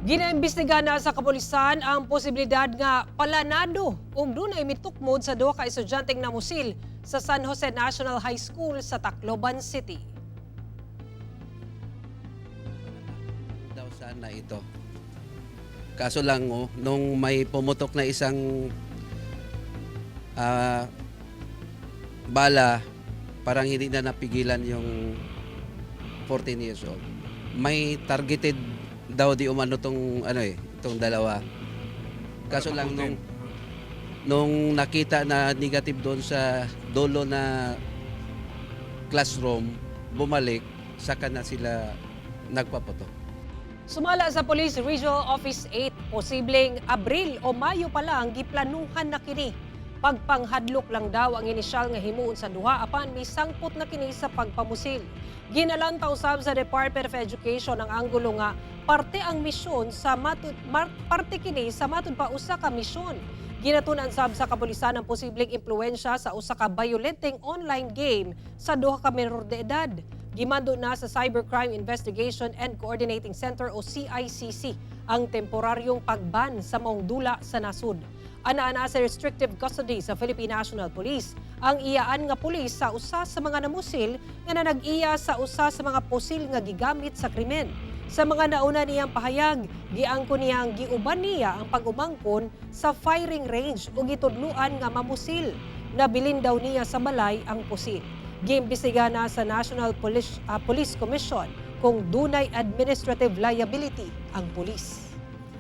Ginaimbestiga na sa kapulisan ang posibilidad nga planado ug dunay mitukmod sa duha ka estudyanteng namusil sa San Jose National High School sa Tacloban City. Daw sana ito. Kaso lang oh, nung may pumutok na isang bala, parang hindi na napigilan yung 14 years old. May targeted daw di umano tong ano eh, itong dalawa. Kaso lang nung nakita na negative doon sa dulo na classroom, bumalik, saka na sila nagpaputok. Sumala sa Police Regional Office 8, posibleng Abril o Mayo pa lang giplanuhan na kini. Pagpanghadlok lang daw ang inisyal nga himuon sa duha apan misangpot na kini sa pagpamusil. Ginalanta usab sa Department of Education ang anggulo nga parte ang misyon sa matud, parte kini sa matud pa usa ka misyon. Ginatun-an sab sa kapulisan ang posibleng impluwensya sa usa ka violenteng online game sa duha ka menor de edad. Gimando na sa Cybercrime Investigation and Coordinating Center o CICC ang temporaryong pagban sa maong dula sa nasud. Ana-ana sa restrictive custody sa Philippine National Police ang iyaan nga pulis sa usa sa mga namusil nga nanag-iya sa usa sa mga pusil nga gigamit sa krimen. Sa mga nauna niyang pahayag, giangko niyang giuban niya ang pag-umangkon sa firing range ug gitudluan nga mamusil. Nabilin daw niya sa balay ang pusil. Giimbestiga na sa National Police Commission kung dunay administrative liability ang pulis.